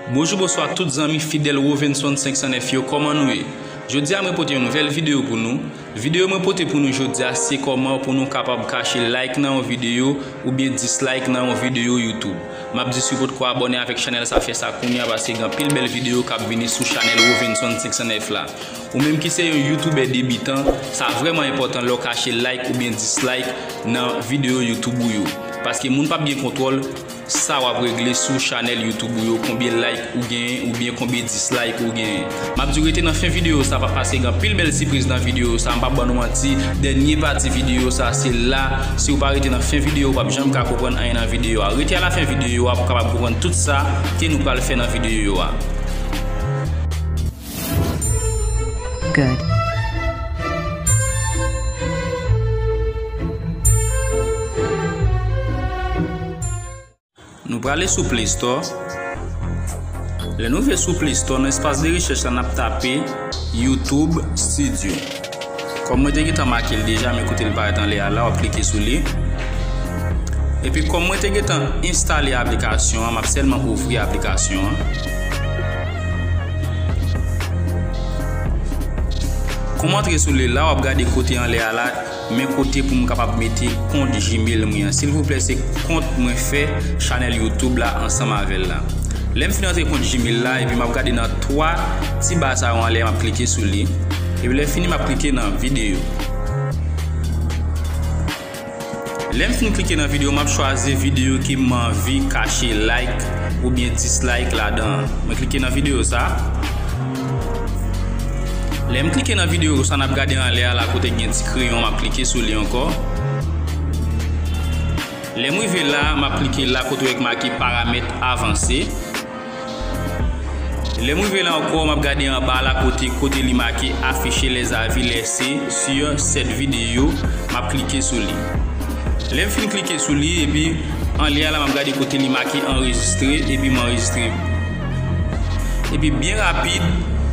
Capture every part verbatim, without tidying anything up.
Bonjou, bonswa tout zanmi fidèl Rovenson senk san nèf yo, kòman nou ye? Jodi a mwen pote yon nouvèl videyo pou nou. Videyo mwen pote pou nou jodi a se kòman pou nou kapab kache like nan yon videyo oubyen dislike nan yon videyo YouTube. M ap di si w potko abòne avèk chanèl sa, fè sa kounye a paske gen anpil bèl videyo k ap vini sou chanèl Rovenson senk san nèf la. Ou menm ki se yon youtubè debitan, sa vrèman enpòtan lè w kache like oubyen dislike nan videyo YouTube ou yo. Paske moun p ap gen kontwòl sa w ap regle sou chanèl YouTube ou yo, konbyen like ou genyen oubyen konbyen dislike ou genyen. M ap di w rete nan fen videyo sa, pa, paske gen anpil bèl sipriz nan videyo sa, m p ap ban nou manti, dènye pati videyo sa se la, si w pa rete nan fen videyo, w p ap janm ka konprann anyen nan videyo a. Rete alafen videyo a pou w kapab konprann tout sa ke nou pral fè nan videyo a. Good. Nou prale sou Play Store. Lè nou rive sou Play Store, nan espas de rechèch la, n ap tape YouTube Studio. Kòm mwen te gentan make l deja, men kote l parèt anlè a la, w ap klike sou li. Epi kòm mwen te gentan enstale aplikasyon an, m ap sèlman ouvri aplikasyon an. Kòm w antre sou li la, w ap gade kote anlè a la, men kote pou m kapab mete kont Gmail mwen an. Silvouplè, se kont mwen fè chanèl YouTube la ansanm avè l la. Lè m fin antre kont Gmail la, epi m ap gade nan twa ti ba sa yo anlè, m ap klike sou li. Epi lè fini, m ap klike nan videyo. Lè m fin klike nan videyo, m ap chwazi videyo ke m anvi kache like oubyen dislike ladan an. Mwen klike nan videyo sa. Lè m klike nan videyo sa, n ap gade anlè a la kote gen ti kreyon, m ap klike sou li ankò. Lè m rive la, m ap klike la kote w wè k make paramèt avanse. Lè m rive la ankò, m ap gade anba la kote, kote li make afficher les avis laissés sur cette vidéo, m ap klike sou li. Lè m fin klike sou li, epi anlè a la, m ap gade kote li make anrejistre, epi m anrejistre. Epi byen rapid,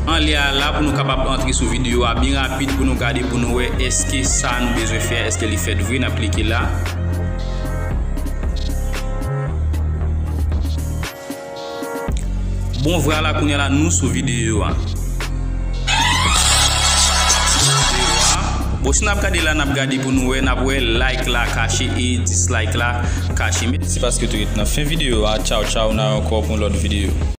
anlè a la, pou nou kapab antre sou videyo a byen rapid, pou nou gade, pou nou wè èske sa nou bezwen fè, èske li fèt vre, n ap klike la. Bon, vwala, kounye a la, nou sou videyo a. Bon, si n ap gade la, n ap gade pou nou wè, n ap wè like la kache e dislike la kache. Mèsi paske w te ret nan fen videyo a. Tchaw, tchaw, n a wè ankò pou yon lòt videyo.